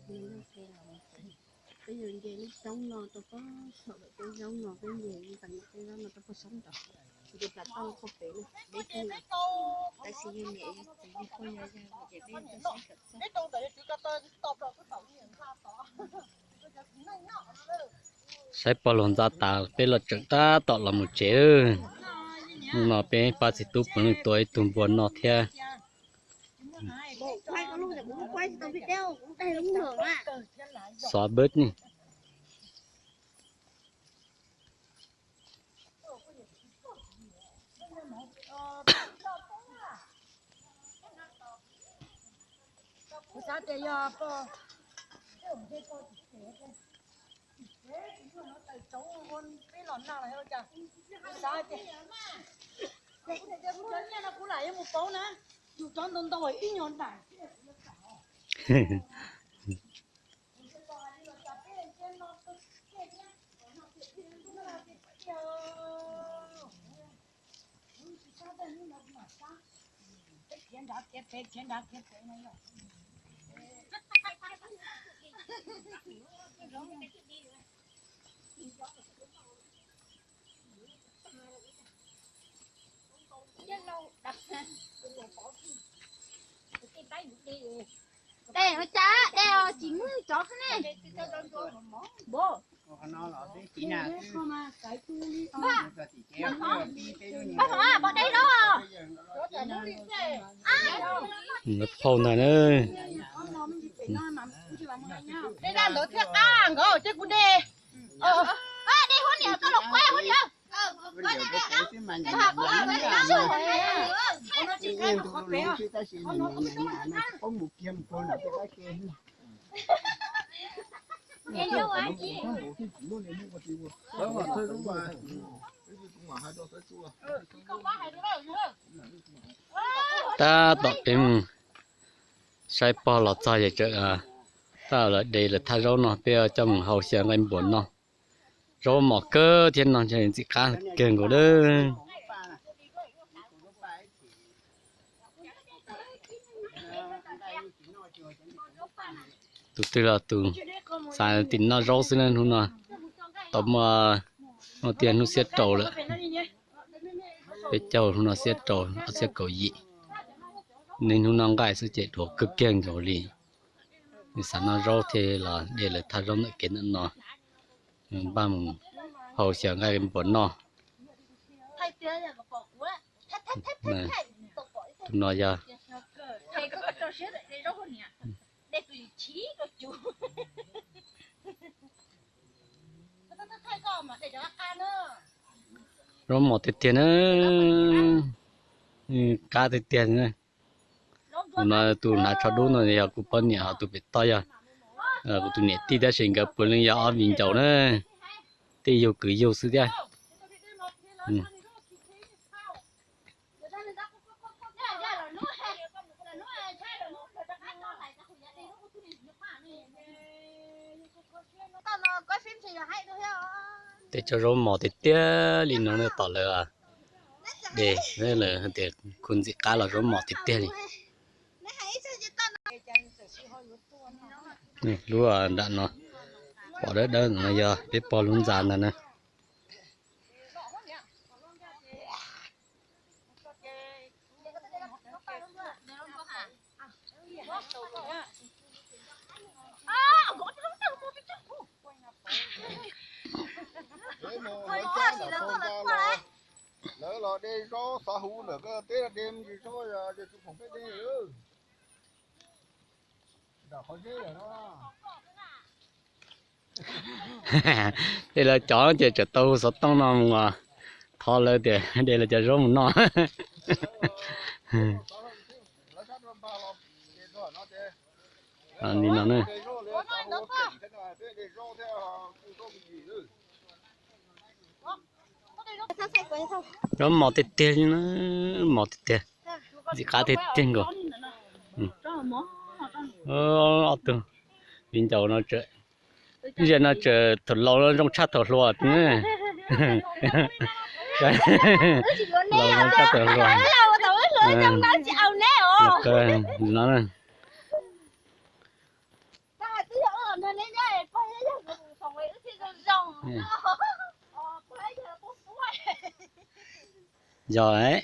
Peb yuav nce lub roob no rau pem saum lawm peb zaub no, peb nce li ntawm no peb zaub no rau pem sab nraud, ces plas toj qhov pem no, peb thiaj tab sis yog niam yog txiv yog pog yog yawg ces peb tuaj saib kom txog. Saib pog laus ntxa tas peb los tseem tab tom los mus tsev. Hnub no peb pab txiv tub puav leej tua ib tug npua noj thiab. Xov bwb ni. Kuv xav tias yog pog, peb los nag los cas, kuv xav tias kuv cov nyiaj no kuv lam yuav mus pauv na, yus cov ntau ntau ib nyuag ntais. Dej no cas dej os, tsis muaj tsov xwb ne. Poj Hov, poj dej no. Phauj ntag na. Dej daj ntawd thiaj qab nkawd ces kuv de. Dej huab niam koj los kuab huab niam. Tab tom peb mus saib pog los txog ces tab tom lawv de lawv thaj zaub no peb coj mus hau xyaw nqaij npuas noj. Zaub mos kawg thiab no ntxim qab kawg nkaus lawm. Tus twg los tus xav tim noj zaub xwb na. Hnub no tau muaj, muaj tiag hnub xiab rau lawm. Peb caug hnub no xiab rau, ob txhiab kaum yim. Niaj hnub noj nqaij xwb ces dhuav kawg kiag nkaus li. Nws xav noj zaub thiaj los de lawv thaj zaub ntawm kev ntawm no, npaj mus hau xyaw nqaij npuas noj. Tus no yog zaub mos tiag tiag na, qab tiag tiag. Tus no tus hnav tsho dub no yog kuv poj niam, ho tus pem toj yog kuv tus niam tij, tab sis nkawd puav leej yog ob viv ncaus na, tej yug kwv yug xwb thiab. Tej tsob zaub mos tiag tiag li no, tom lawv de, lawv tias khu ntxim qab los zaub mos tiag tiag li. Lub nram no pom dawb dawb no yog peb pog lub ntxa ntag na. Lawv los de zaub xav huv ntawm koj teb, de me ntsis zaub, tsis phoom peb de. De lawv cov ces tseem tau hu xov tooj no mus thov lawv tias de lawv cov zaub mus noj. Li no ne. Zaub mos tiag tiag li na, mos tiag tiag, ntxim qab tiag tiag nkaus. Ob tug viv ncaus no, zaum no tseem thaum laus no zoo tshaj thaum hluas ne. Laus zoo tshaj thaum hluas. No, Yog,